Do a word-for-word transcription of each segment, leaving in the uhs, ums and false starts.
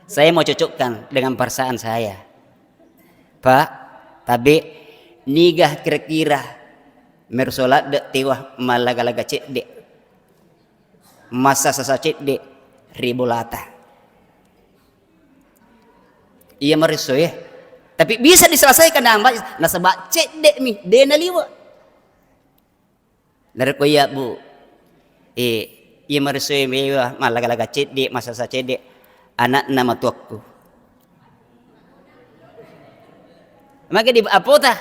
Saya mau cocokkan dengan perasaan saya. Pak, tabe, niga kira-kira meruso ladde tiwa mallaga-laga cedde, massasa-sasa cedde ri bolata. Iya meruso ya. Tapi bisa diselesaikan dengan baik, nasaba cedde mi, dena liwa. Narekko iya, Bu, eh, iya maresoe mewa mallaga-laga cedde, massasa cedde, anakna matuakku. Maka di apota?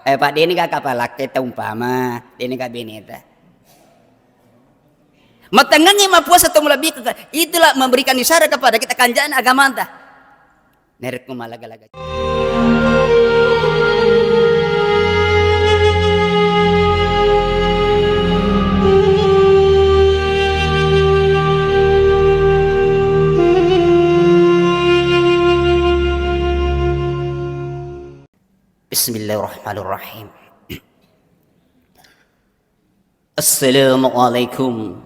Eh, Pak, deni ka kapalakke ta umpama, deni ka beneta. Mattengngangi mappuasa to malebbi, itulah memberikan isyarat kepada kita kanjana agamanta. Narekko mallaga-laga. Bismillahirrahmanirrahim. Assalamualaikum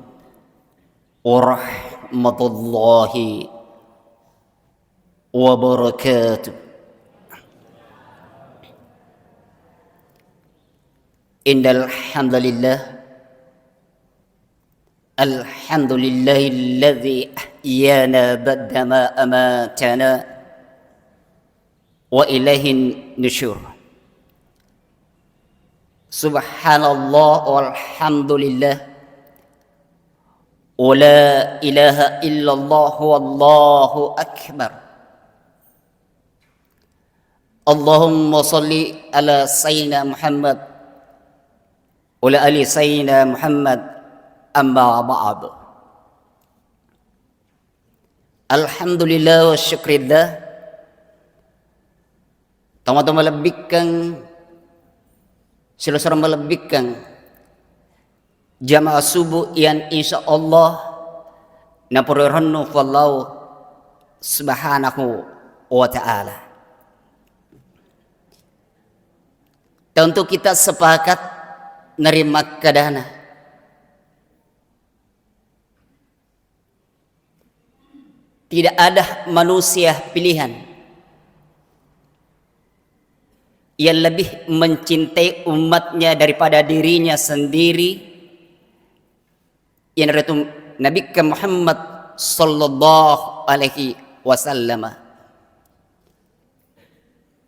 warahmatullahi wabarakatuh. Innal hamdalillah. Alhamdulillahilladzi ahyana ba'da ma amatana wa ilaihin nusyur. Subhanallah walhamdulillah wa la ilaha illallah wallahu akbar. Allahumma salli ala sayyidina Muhammad wa ala ali sayyidina Muhammad, amma ba'd. Alhamdulillah wa syukrillah. Tomatoa malebbikkeng, silessureng malebbikkeng jamaah subuh yang insya Allah napura rennu Allahu Subhanahu wa Ta'ala. Tentu kita sepakat nerima keadaan. Tidak ada manusia pilihan yang lebih mencintai umatnya daripada dirinya sendiri, iyanaritu Nabitta Muhammad sallallahu alaihi wasallam.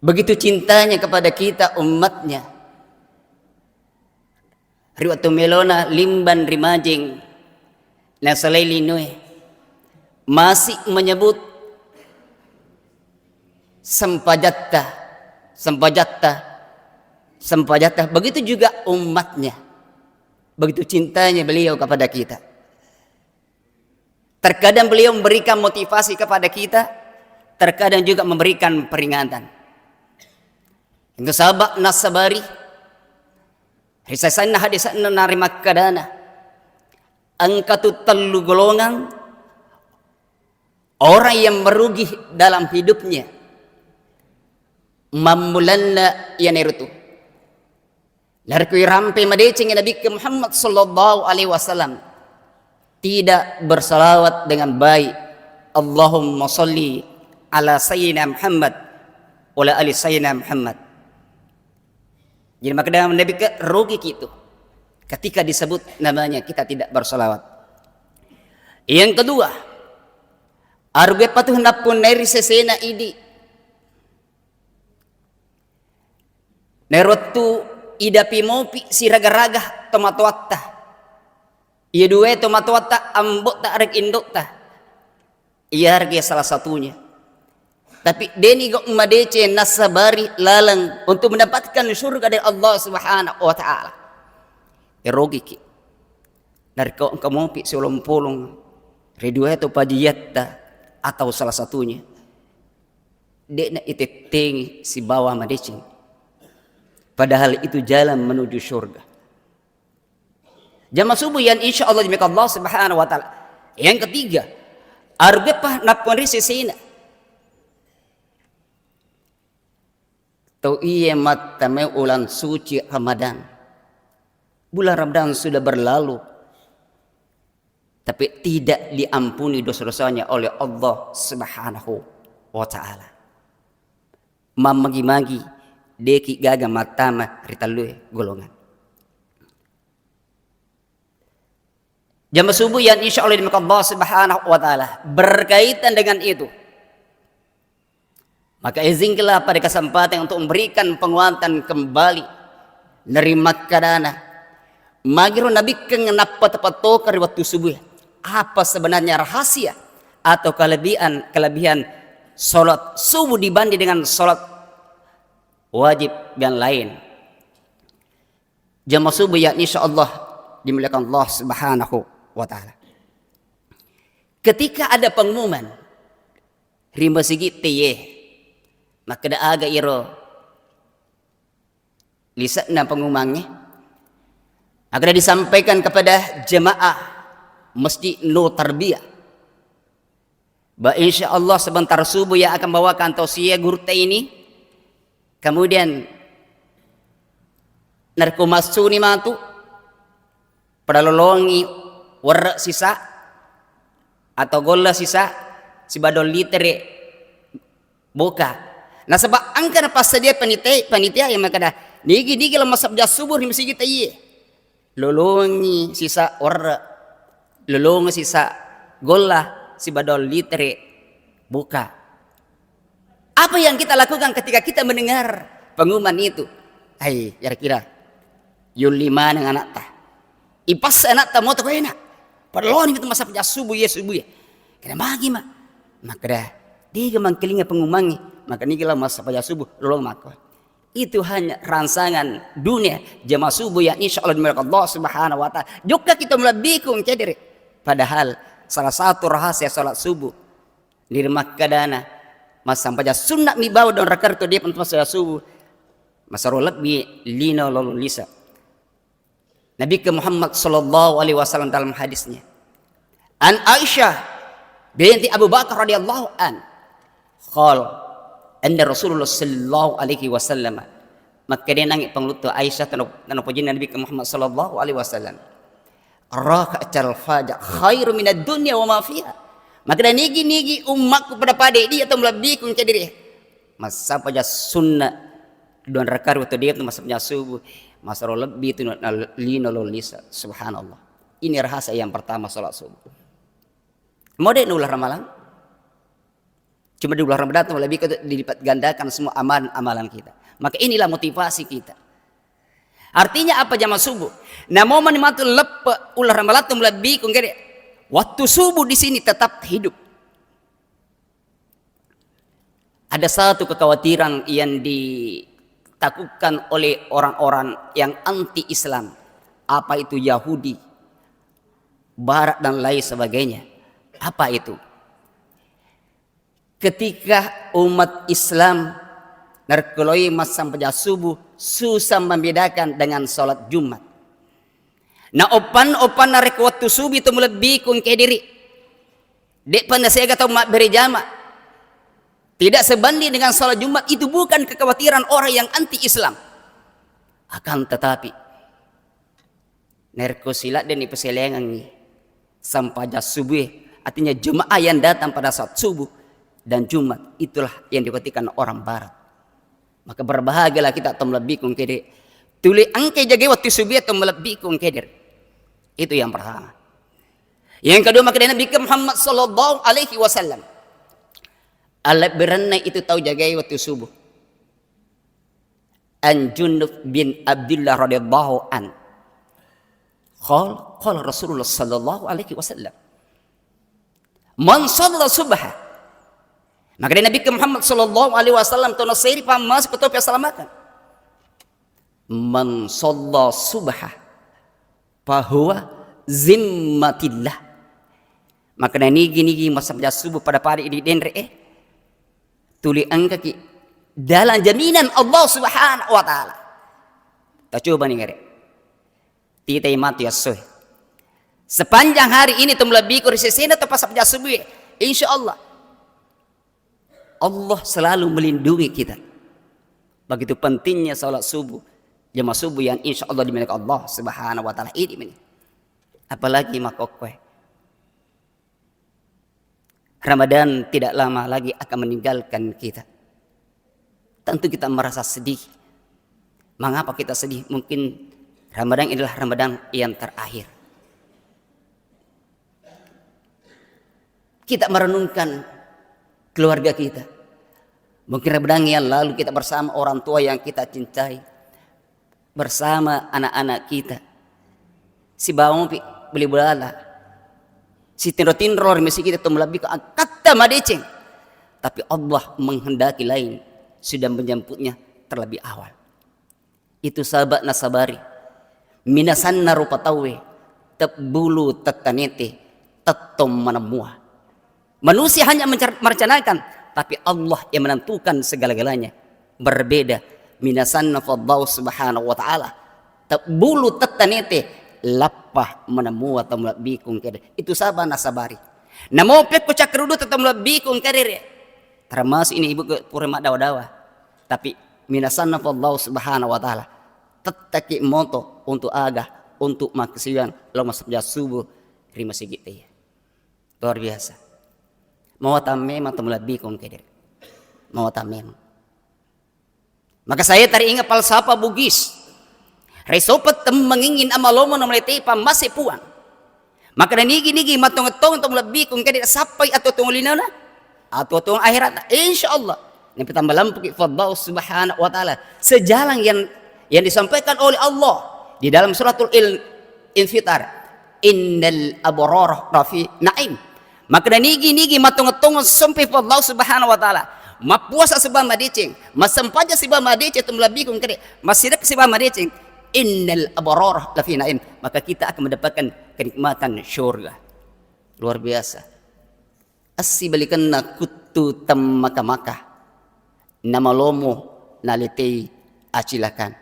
Begitu cintanya kepada kita umatnya. Ri wettu melona limbang ri Majeng, nasalai linoe, masih menyebut sempajatta, sempajatta, sempajatta. Begitu juga umatnya. Begitu cintanya beliau kepada kita. Terkadang beliau memberikan motivasi kepada kita, terkadang juga memberikan peringatan. Itu sabab nassabari, ri sesena hadisna narimakkedana, engka tu tellu golongan orang yang merugi dalam hidupnya. Mammulanna iyanaritu. Narekko irampe madecengi Nabitta Muhammad sallallahu alaihi wasallam, tidak bersalawat dengan baik, Allahumma salli ala sayyidina Muhammad wa ala ali sayyidina Muhammad. Jadi makkeda Nabitta, rugi kita ketika disebut namanya kita tidak bersalawat. Yang kedua, aruge patuh nappunnai ri sesena idi. Nairottu idapi mopi siraga-raga tomatoatta. Iya dua tomatoatta, ambo'ta arek indo'ta. Iya harga salah satunya. Tapi deni gau madeceng nassabari laleng untuk mendapatkan surga dari Allah Subhanahu wa Ta'ala. Erogiki. Narekko engka mopi siolong-polong ri dua to pajiatta atau salah satunya. De'na itettengi sibawa madeceng. Padahal itu jalan menuju surga. Jamaah subuh yang insya Allah dimuliakan Allah Subhanahu wa Ta'ala. Yang ketiga, arugeppa nappunnai ri sesena. Tau iya mattamai ulang suci Ramadan. Bulan Ramadan sudah berlalu. Tapi tidak diampuni dosa-dosanya oleh Allah Subhanahu wa Ta'ala. Mammagi-magi deki gaga mattama ri tellue golongan. Jama subuh yang insya Allah dimakan Allah Subhanahu wa Ta'ala. Berkaitan dengan itu, maka izinkanlah pada kesempatan untuk memberikan penguatan kembali dari makkadana. Magiro nabikkeng nappa tepattoka ri waktu subuh. Apa sebenarnya rahasia atau kelebihan kelebihan sholat subuh dibanding dengan sholat wajib yang lain? Jama subuh yang insya Allah dimuliakan Allah Subhanahu wa Ta'ala. Ketika ada pengumuman ri masigi teye, makkeda aga iro lise'na pengumumangnge? Makkeda disampaikan kepada jemaah Masjid Nur Tarbiyah. Ba, insya Allah sebentar subuh yang akan bawakan tausiah gurutta ini. Kemudian narekko massuni matu, pada lolongi werre sisa atau golla sisa siba dua litere boka. Nasaba engka napassadia panitia, panitia yang makkeda, nigi-nigi lo massabja subuh ri masigi taiye. Lolongi sisa werre, lolongi sisa golla siba dua litere boka. Apa yang kita lakukan ketika kita mendengar pengumuman itu? Hai, kira-kira yolli maneng anakta. Ipassa anakta moto ko enak. Parloni itu massabja subuh ya, subuh ya. Kena magi ma. Makkeda, dega mangkelinga pengumumangi. Maka nigi lo massabja subuh, lolong mako. Itu hanya rangsangan dunia. Jama subuh yang insya Allah dimuliakan Allah Subhanahu wa Ta'ala. Jokka kita melebbiku engkedere. Padahal salah satu rahasia salat subuh, niri makkadana, massampaja sunna mi bawang dua rakaat tu dia pentu massabja subuh. Masaro lebbi lino lolo lisa. Nabi ke Muhammad sallallahu alaihi wasallam dalam hadisnya. An Aisyah binti Abu Bakar radhiyallahu an. Qal, anna Rasulullah sallallahu alaihi wasallam. Makkedanangi panguluttu Aisyah tano, tano pojinna Nabi ke Muhammad sallallahu alaihi wasallam. Raka'atal fajr khairu minad dunya wa ma fiha. Makkeda nigi-nigi ummakku pada pade dia atau melebbiku engkedere. Massampaja sunna dua rakaat waktu dia tu massampaja subuh. Masaro lebbi tu na-, na-, lino lo lisa. Subhanallah. Ini rahasia yang pertama salat subuh. Mau dek ulah ramalang? Cuma di bulan Ramadan tu lebih kita dilipat gandakan semua amalan-amalan kita. Maka inilah motivasi kita. Artinya apa jamaah subuh? Namo mani matu leppe ulah Ramadan tu lebih ku engkede. Waktu subuh di sini tetap hidup. Ada satu kekhawatiran yang ditakutkan oleh orang-orang yang anti Islam. Apa itu Yahudi, Barat dan lain sebagainya. Apa itu? Ketika umat Islam narekkoloi massampaja subuh, susah membedakan dengan salat Jumat. Na oppan-oppanna rekko wettu subuh itu mulebbi ku engke diri. De'pa nasiaga tau mabbere jama. Tidak sebanding dengan salat Jumat, itu bukan kekhawatiran orang yang anti Islam. Akan tetapi, narekko siladdeni peseleangengngi sampaja subuh, artinya jemaah yang datang pada saat subuh dan Jumat, itulah yang dikatakan orang Barat. Maka berbahagialah kita tau malebbiku engkede. Tuli engke jagai wettu subuh tau malebbiku engkede. Itu yang pertama. Yang kedua, maka Nabi Muhammad sallallahu alaihi wasallam, alebbirenna itu tau jagai wettu subuh. An Jundub bin Abdullah radhiyallahu an. Qal, qala Rasulullah sallallahu alaihi wasallam, "Man shalla subha." Maka dari Nabi Muhammad sallallahu alaihi wasallam, tono seri pammas ko topi asalamakan. "Man shalla subha fahuwa zimmatillah." Maka nigi-nigi massempajang subuh pada-pada idi denre, eh, tuli engkaki dalam jaminan Allah Subhanahu wa Ta'ala. Tacoba ni ngere. Titai matu yassoe. Sepanjang hari ini tu malebbiku ri sesena tu pasempajang subuh, insya Allah. Allah selalu melindungi kita. Begitu pentingnya salat subuh, jamaah subuh yang insya Allah dimuliakan Allah Subhanahu wa Ta'ala. Ini meni. Apalagi makkokkoe. Ramadan tidak lama lagi akan meninggalkan kita. Tentu kita merasa sedih. Mengapa kita sedih? Mungkin Ramadan adalah Ramadan yang terakhir. Kita merenungkan keluarga kita. Mungkin Ramadan yang lalu kita bersama orang tua yang kita cintai, bersama anak-anak kita. Sibawa pi beli bolala. Sitinro-tinro ri masigi kita, to malebbi ko angkatta madeceng. Tapi Allah menghendaki lain, sudah menjemputnya terlebih awal. Itu sabab nasabari. Minasanna rupa tauwe, tebbulu tettanete, tettong manemmua. Manusia hanya mencer-, merencanakan, tapi Allah yang menentukan segala-galanya. Berbeda. Minasanna fallahu subhanahu wa ta'ala, tebbulu tettanete, lappa manemmua, to malebbiku engkede. Itu sabab nasabari. Namo pekko cakkerudu, to malebbiku engkede re. Termasuk ini ibu ke pura maddawa-dawa. Tapi minasanna fallahu subhanahu wa ta'ala, tettaki moto untuk aga, untuk makkasiwiang lao massempajang subuh ri masigi te. Luar biasa. Mawatang memang, to malebbiku engkede. Mawatang memang. Maka saya teringat falsafah Bugis. Resopa temmengingin amalomo na maletepa mase puang. Maka nigi-nigi matongeng-tongeng, to malebbiku engkede, sappai atuo-tuong linona, atuo-tuong akhirat, insya Allah. Yang pertama lampuki fallahu subhanahu wa ta'ala. Sejalan yang, yang disampaikan oleh Allah di dalam suratul Il-, Infitar. Innal abrara lafi naim. Maka nigi-nigi matongeng-tongeng sompe fallahu subhanahu wa ta'ala. Mappuasa sibawa madeceng, massempajang sibawa madeceng, to malebbiku engkede, massidekka sibawa madeceng. Innal abrara lafi naim. Maka kita akan mendapatkan kenikmatan syurga. Luar biasa. Assibalikenna kuttu temmaka-maka, namalomo naletei acilakan.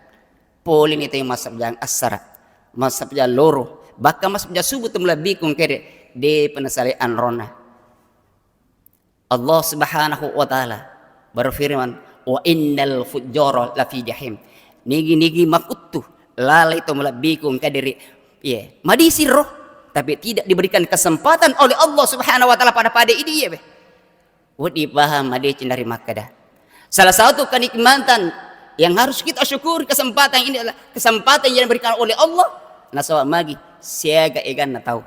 Poleni tau massempajang assara, massempajang loro, bahkan massempajang subuh, to malebbiku engkede, depa nasalai anrona. Allah Subhanahu wa Ta'ala berfirman, "Wa innal fujjara lafi jahim." Nigi-nigi makuttu, lalai, to malebbiku engkede ri, iya, madisiro, tapi tidak diberikan kesempatan oleh Allah Subhanahu wa Ta'ala pada-pada idi, iya, be. Wedding paham madeceng dari makkeda. Salah satu kenikmatan yang harus kita syukuri, kesempatan ini adalah kesempatan yang diberikan oleh Allah. Nasaba magi, siaga eganna tau.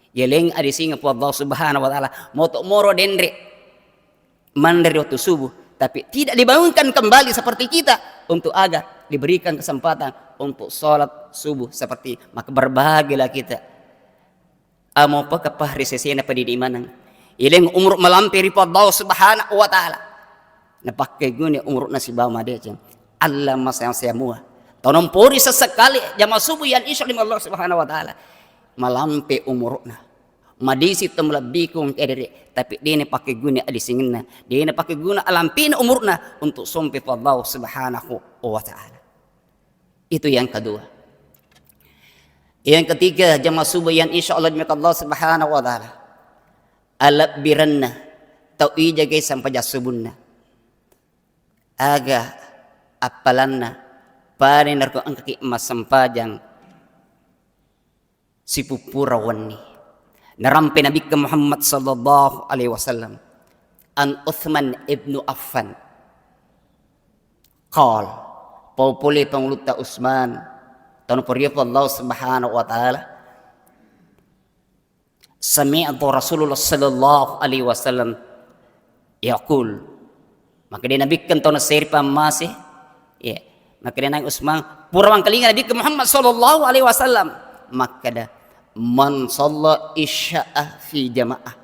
Yeleng adisingeng Puang Allah Subhanahu wa Ta'ala, moto moro denre manre di waktu subuh, tapi tidak dibangunkan kembali seperti kita untuk aga diberikan kesempatan untuk sholat subuh seperti maka. Berbahagialah kita. Amo pekeppa ri sesena padidi maneng. Yeleng umur malampe ri Puang Allah Subhanahu wa Ta'ala. Napakkeguni umuru'na sibawa madeceng. Allah masayang-sayang mua. Tonompori sesekali jama subuh yang insya Allah Subhanahu wa Ta'ala. Malampe umuru'na. Madisi to malebbiku engkede ri, tapi dena pakkeguni adisingenna. Dena pakkeguna alampena umuru'na untuk sompe Puang Allah Subhanahu wa Ta'ala. Itu yang kedua. Yang ketiga, jama subuh yang insya Allah dimuliakan Allah Subhanahu wa Ta'ala. Alebbirenna tau ijagai sempajang subunna. Aga appalanna pada narekko engkaki massempajang sipuppura wenni. Narampe Nabitta Muhammad sallallahu alaihi wasallam, an Utsman ibnu Affan. Qal, pau pole Pangulutta Utsman, tau naporio Allah Subhanahu wa Ta'ala, sami'tu Rasulullah sallallahu alaihi wasallam yaqul. Makkeda Nabitta tau naseri pammase, iya. Makkeda nai Utsman, pura wangkalinga Nabitta Muhammad sallallahu alaihi wasallam makkeda, "Man shalla isya'a fi jama'ah."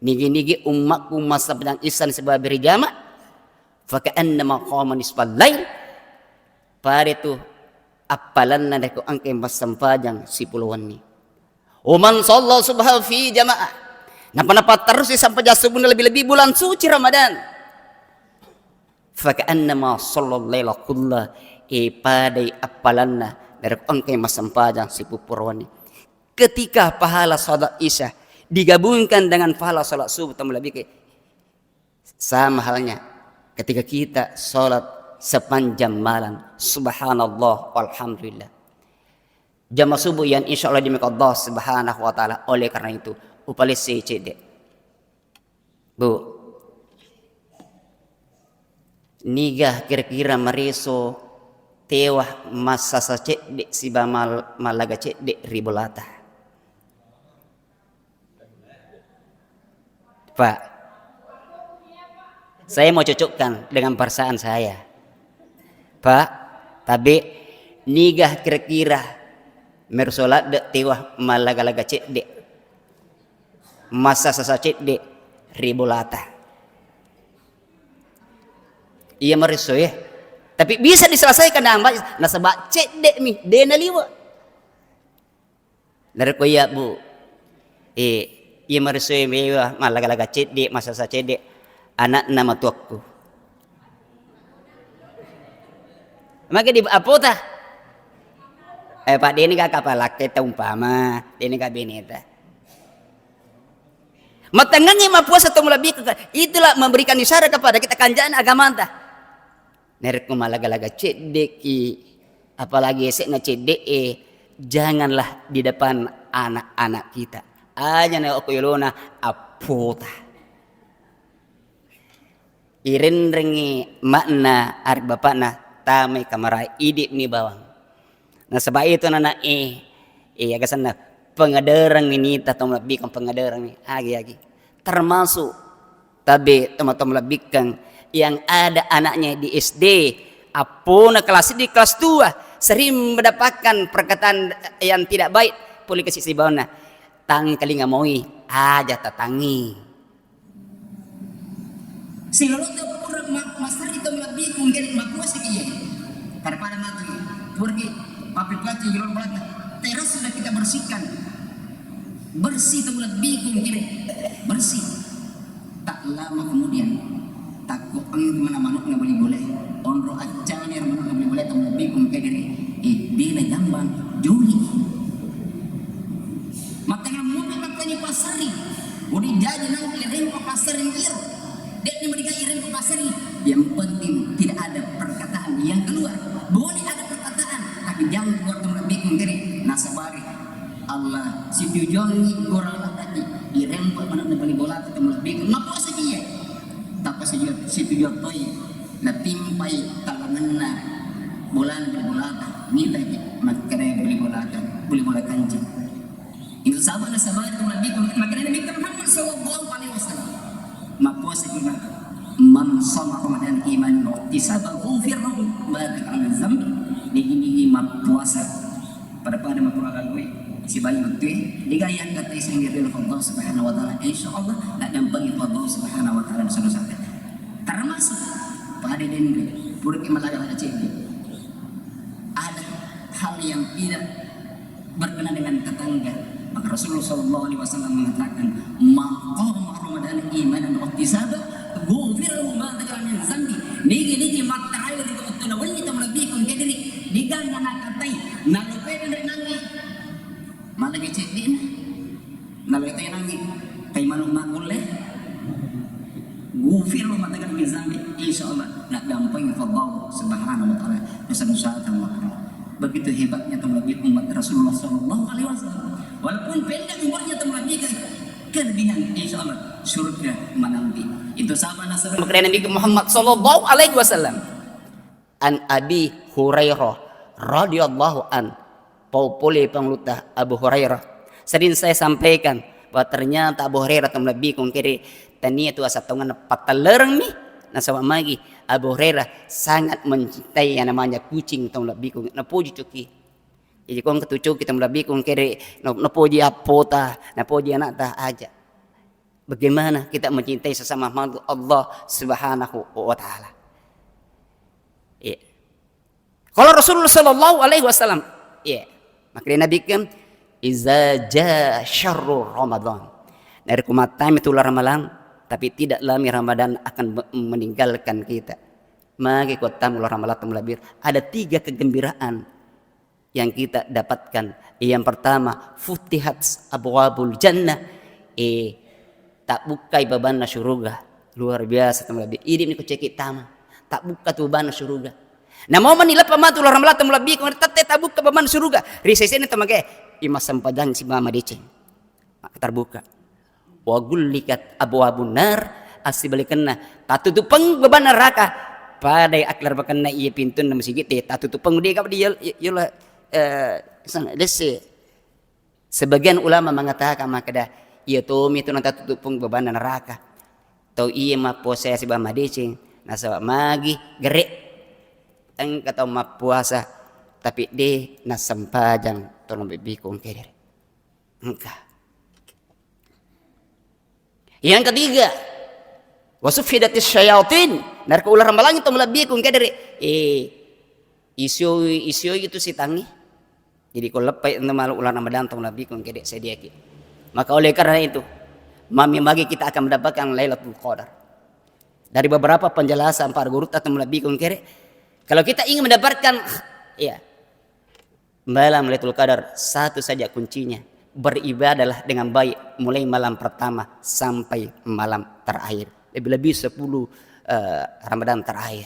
Nigi-nigi ummakku massempajang isya sibawa berjamaah, "Faka'annama qama nisfal lail." Pada tu appalanna rekko engkai massempajang sipulo wenni. "Wa man shalla subha fi jama'ah." Napa-napa terus sempajang subuhna lebih-lebih bulan suci Ramadan. "Faka'annama shallal laila kullah." E, padai appalanna rekko engkai massempajang sipuppura wenni. Ketika pahala sholat isya digabungkan dengan pahala sholat subuh, tau malebbiku, sama halnya ketika kita sholat sepanjang malam. Subhanallah, walhamdulillah. Jama subuh yang insya Allah dimuliakan Allah Subhanahu wa Ta'ala. Oleh karena itu, upalessei cedde. Bu, niga kira-kira mareso tewa massasa cedde siba mal-, mallaga cedde ri bolata? Pak, saya mau cocokkan dengan perasaan saya. Pak, tabe, niga kira-kira mereso ladde tewa mallaga-laga cedde, massasa cedde ri bolata? Iya mareso ya. Tapi bisa diselesaikan dengan baik, nasaba cedde mi, dena liwe. Narekko iya, Bu, eh, iya maresoe mewa mallaga-laga cedde, massasa cedde, anakna matuakku. Maka di apota? Eh, Pak, deni ka kapalakketa umpama, deni ka beneta. Mattengngangi mappuasa to malebbi, itulah memberikan isyarat kepada kita kanjana agamanta. Narekko malaga-laga ceddeki, apalagi ese'na cedde'e, janganlah di depan anak-anak kita. Aja na okko yolona appota. Irenrengngi ma'na ari bapa'na, tamai kamarae, idi'ni bawang. Nasaba itu nana e, e, aga senna pengadereng ni nita tau malebbiku pengadereng ni. Agi-agi. Termasuk tabe tau malebbiku yang ada anaknya di S D, appona kelas di kelas dua, sering mendapatkan perkataan yang tidak baik, pole kasi sibawana. Tangi kalinga moi, aja tatangi. Silolote pura ma-, massari tau malebbiku engkani mapuasaki iye. Pada-pada matu iye. Puraki pappi-, pacci jolo bolata. Teras sudah kita bersihkan. Bersih tau malebbiku engkani. Bersih. Tak lama kemudian, takko engka mana manukna bali bole. Onro accani ero manukna bali bole tau malebbiku engkani. Eh, dena jambang, joli. Makkeda mupi makkani passari. Udi jaji nang irempa passari iro. De'ni meriga irempa passari. Yang penting tidak ada perkataan yang keluar. Boleh ada perkataan, tapi jangan keluar tau malebbiku engkani. Nasabari Allah situjuangi orang laki irempa mana bali bolata tau malebbiku. Mapuasaki iye. Tappa situjuang toi. Natimpai talangenna bolana bali bolata. Nitaki makkeda bali bolata, bali bola kancing. Itu sabana sabana tau malebbiku, makkeda Nabi Muhammad sallallahu alaihi wasallam. Mapuasaki maka, "Man shoma Ramadan imanan wa ihtisaban ghufira lahu ma taqaddama min dzanbi." Nigi-nigi mapuasa pada-pada mapuasa lalui sibawa wettue, diga yang kata iseng ri Allah Subhanahu wa Ta'ala, insya Allah, nak dampingi Allah Subhanahu wa Ta'ala di sana sana. Termasuk pada denre, puraki malaga-laga cedde. Ada hal yang tidak berkenan dengan tetangga. Maka Rasulullah sallallahu alaihi wasallam mengatakan, "Man qama Ramadan imanan wa ihtisaban, ghufira lahu ma taqaddama min dzanbi." Nigi-nigi mattarawe ri wettunna wenni tau malebbiku engkani, diganna nakatai, nalopena ri nangi. Malagi cedde'na. Nalopena ri nangi. Tai manuk makkulle. Ghufira lahu ma taqaddama min dzanbi, insya Allah, nak dampingi Allah Subhanahu wa Ta'ala dosa-dosata. Begitu hebatnya tau malebbiku umat Rasulullah sallallahu alaihi wasallam. Walaupun pendek umurnya tau malebbiku, kelebihan insya Allah surga menanti. Itu sabana sabana makkeda Nabi Muhammad sallallahu alaihi wasallam. An Abi Hurairah radhiyallahu an. Pau pole Pangulutta Abu Hurairah. Sering saya sampaikan bahwa ternyata Abu Hurairah tau malebbiku engkani tania tu asattongenna pattellereng mi. Nasaba magi Abu Hurairah sangat mencintai yang namanya kucing tau malebbiku. Napoji coki. Jadi ko engka tu coki tau malebbiku engkani, na-, napoji appota, napoji anakta aja. Bagaimana kita mencintai sesama makhluk Allah Subhanahu wa Ta'ala? Iya. Kalau Rasulullah sallallahu alaihi wasallam, iya. Makanya Nabi kan, "Iza ja syahru Ramadan." Dari kumatai itu Ramadan, tapi tidak lami Ramadan akan me-, meninggalkan kita. Magi kuattamu Ramadan lebih. Ada tiga kegembiraan yang kita dapatkan. Yang pertama, futihat abwabul jannah. Eh, tabbukkai babanna syuruga. Luar biasa, tau malebbi. Idi ni kuceki tama. Tabbukka tu babanna syuruga. Namo mani leppa matu luar malata malebbi, ko tette tabbukka babanna syuruga. Ri sesena tau mage, ima sempajang si mama deceng. Maka terbuka. Wa gullikat abwabun nar, Assibalikenna, tattutupeng bebanna neraka. Padai aklarbakenna iya pintunna masigi'te, tattutupeng, de' gaga dia, yola, eh, sana, lesse. Sebagian ulama mengatakan makkeda, iya tomi tu natattutupeng bebanna neraka. Tau iya mappuasa sibawa madeceng, nasaba magi gere'. Engka tau mappuasa, tapi de' nassempajang, tau malebbiku engka dere'. Engka. Yang ketiga, wasuffidatis syayatin. Narekko ulang ramalangi tau malebbiku engka dere'. Eh, isioi, isioi itu sitangngi. Jadi ko leppai ento malu ulang Ramadan tau malebbiku engka de' sediaki. Maka oleh karena itu, mami magi kita akan mendapatkan Lailatul Qadar. Dari beberapa penjelasan para guru tau malebbiku engka de'. Kalau kita ingin mendapatkan, ya, malam Lailatul Qadar, satu saja kuncinya. Beribadahlah dengan baik mulai malam pertama sampai malam terakhir. Lebih-lebih sepuluh, eh, Ramadan terakhir.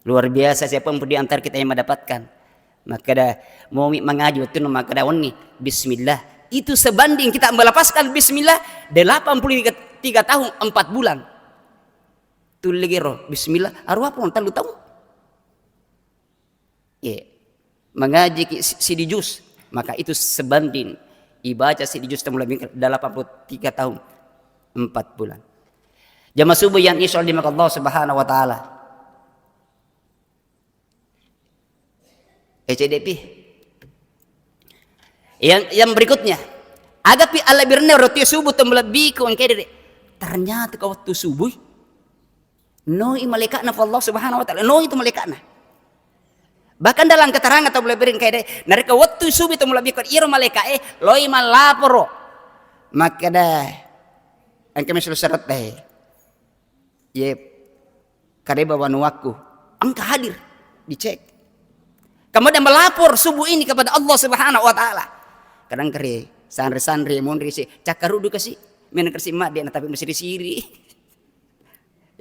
Luar biasa siapapun di antara kita yang mendapatkan. Makkeda, momi mangaji wettunna makkeda wenni, bismillah. Itu sebanding kita melepaskan bismillah delapan puluh tiga tahun, empat bulan. Tulle gero, bismillah, aruwa pun tellu tahun. Iya. Mengajiki si-, sidi juz, maka itu sebanding ibaca sidi juz tau malebbiku delapan puluh tiga tahun, empat bulan. Jamaah subuh yang insya Allah dimakan Allah Subhanahu wa Ta'ala. E C D P. Yang, yang berikutnya, agapi ala birne roti subuh tau malebbiku engka dere'. Ternyata ke waktu subuh, noi malaikatna Allah Subhanahu wa Ta'ala, noi itu malaikatna. Bahkan dalam keterangan tau malebbiku engka dere', narekko wettu subuh tau malebbiku, iro malaika'e loi mallaporo. Makkeda, engka misal syarat deh. Ye, kareba wanuakku, engka hadir, dicek. Kemudian melapor subuh ini kepada Allah Subhanahu wa Ta'ala. Kadang kere, sanre-sanre, monri si, cakkarudu kasi, meneng kasi madde, na tapi masiri-siri.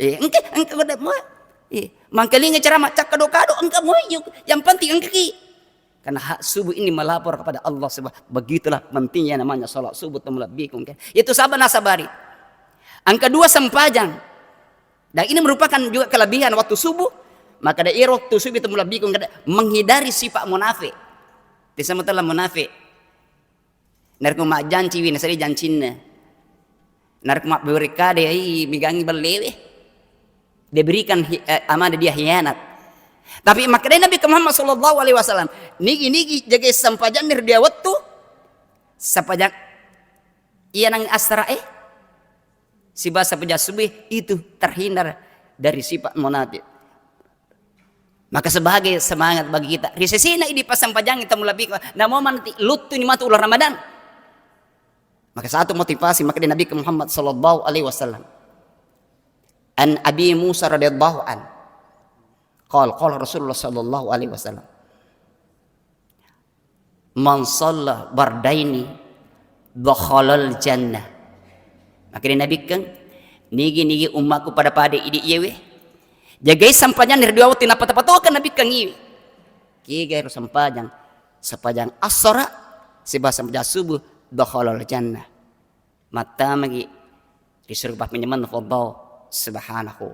Eh, engka, engka kode mo. Eh, mangkalinga ceramah, cakkado-kado, engka mo, yang penting engka ki. Karena hak subuh ini melapor kepada Allah Subhanahu. Begitulah pentingnya namanya salat subuh tau malebbiku engka. Itu sabar nasabari. Angka dua sempajang. Dan ini merupakan juga kelebihan waktu subuh. Maka daerah waktu subuh tau malebbiku engka menghindari sifat munafik. Bisa mutala munafik. Narekko majjanciwi, nasali jancinna. Narekko mabberekade, ai, migangi bellewe. Dia berikan hi-, eh, amanah dia hianat. Tapi makkedai Nabi Muhammad sallallahu alaihi wasallam, nigi-nigi jagai sempajanna ri dua wettu, sempajang iya nang asara e, siba sempajang subuh itu terhindar dari sifat munafik. Maka sebagai semangat bagi kita, ri sesena idi passempajangngi tau malebbiku, namo manti luttuni matu uleng Ramadan. Maka satu motivasi, maka dari Nabi Muhammad sallallahu alaihi wasallam. An Abi Musa radhiyallahu an. Qala, qala Rasulullah sallallahu alaihi wasallam. Man shalla bardaini dakhalal jannah. Makkedai Nabikkeng, nigi-nigi ummakku pada-pada idi iyewe, jagai sempajanna ri dua wettu, nappa tapatokeng Nabikkeng iwe. Kega ero sempajang? Sempajang asara siba sempajang subuh, dakhalal jannah. Mattamaki ri surga pappenyamenna Allah Subhanahu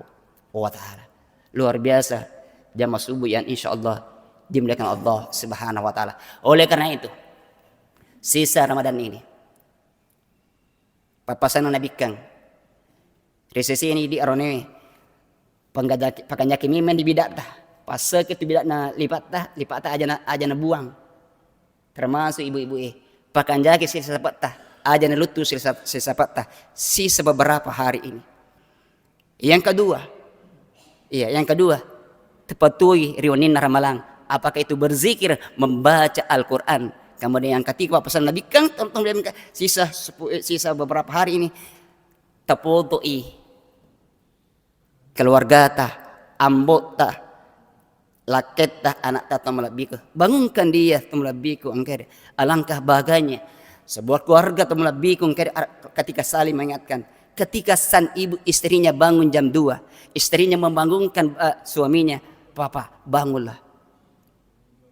wa Ta'ala. Luar biasa jamaah subuh yang insya Allah dimuliakan Allah Subhanahu wa Ta'ala. Oleh karena itu, sisa Ramadan ini, pappasanna Nabikkeng, ri sesena idi aronewe, Pangajaki-, pakanjaki memang di bida'ta. Passeke tu bida'na lipatta, lipatta ajana, ajana buang. Termasuk ibu-ibu e. Pakanjaki silsapetta, ajana luttu silsa-, silsapetta. Sisa beberapa hari ini. Yang kedua, iya, yang kedua, tepatui ri wenninna Ramalang. Apakah itu berzikir, membaca Al-Quran. Kemudian yang ketiga, pesan Nabikkeng, tong-, tong-, sisa sepu-, eh, sisa beberapa hari ini, tepotoi keluargata, ambo'ta, lakketta, ana'ta tau malebbiku. Bangunkan dia tau malebbiku, engka de. Alangkah bahagianya sebuah keluarga tau malebbiku, engka de, ar-, ketika saling mengingatkan. Ketika sang ibu istrinya bangun jam dua, istrinya membangunkan, eh, suaminya, "Papa, bangunlah."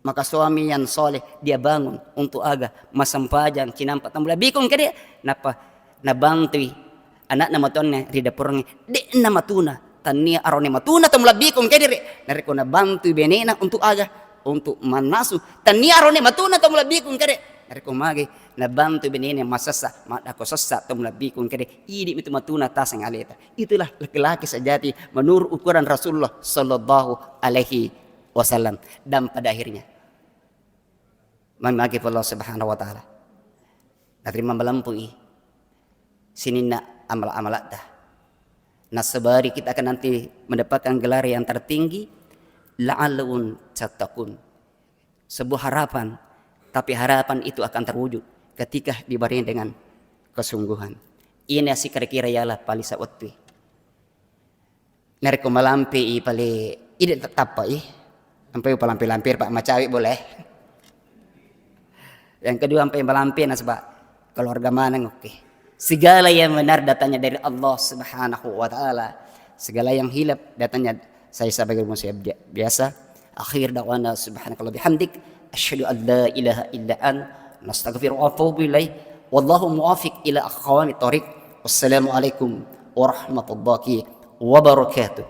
Maka suami yang soleh, dia bangun untuk aga, massempajang, cinampa tau malebbiku engka de, nappa nabantui Ana'na matuanna ri dapurengnge, de'na matuna. Tannia arone matuna to mulebbiku engkede re. Narekko nabantui benena untuk aga? Untuk mannasu. Tannia arone matuna to mulebbiku engkede. Narekko magi nabantui benena masessa, maddako sessa to mulebbiku engkede. Idi mitu matuna taseng aleta. Itulah laki-laki sejati menurut ukuran Rasulullah sallallahu alaihi wasallam. Dan pada akhirnya, mamagi Allah Subhanahu wa Ta'ala. Naterima malempu'i sininna amal-amalatta. Nasabari kita akan nanti mendapatkan gelar yang tertinggi, la'allakum tattaqun. Sebuah harapan, tapi harapan itu akan terwujud ketika dibarengi dengan kesungguhan. Ini sih kira-kira ialah palisa wettui. Narekko malampe i pale, ide tetappa i. Ampai palampe-lampe, Pak, macawe boleh. Yang kedua, ampai malampe nasaba keluarga maneng, oke. Segala yang benar datangnya dari Allah Subhanahu wa Ta'ala. Segala yang hilaf datangnya saya sebagai manusia bi-, biasa. Akhir da'wana subhanakallah bihamdik. Asyhadu an la ilaha illa an. Nastaghfiruka wa atubu ilaih. Wallahu muwafiq ila aqwamit thariq. Wassalamualaikum warahmatullahi wabarakatuh.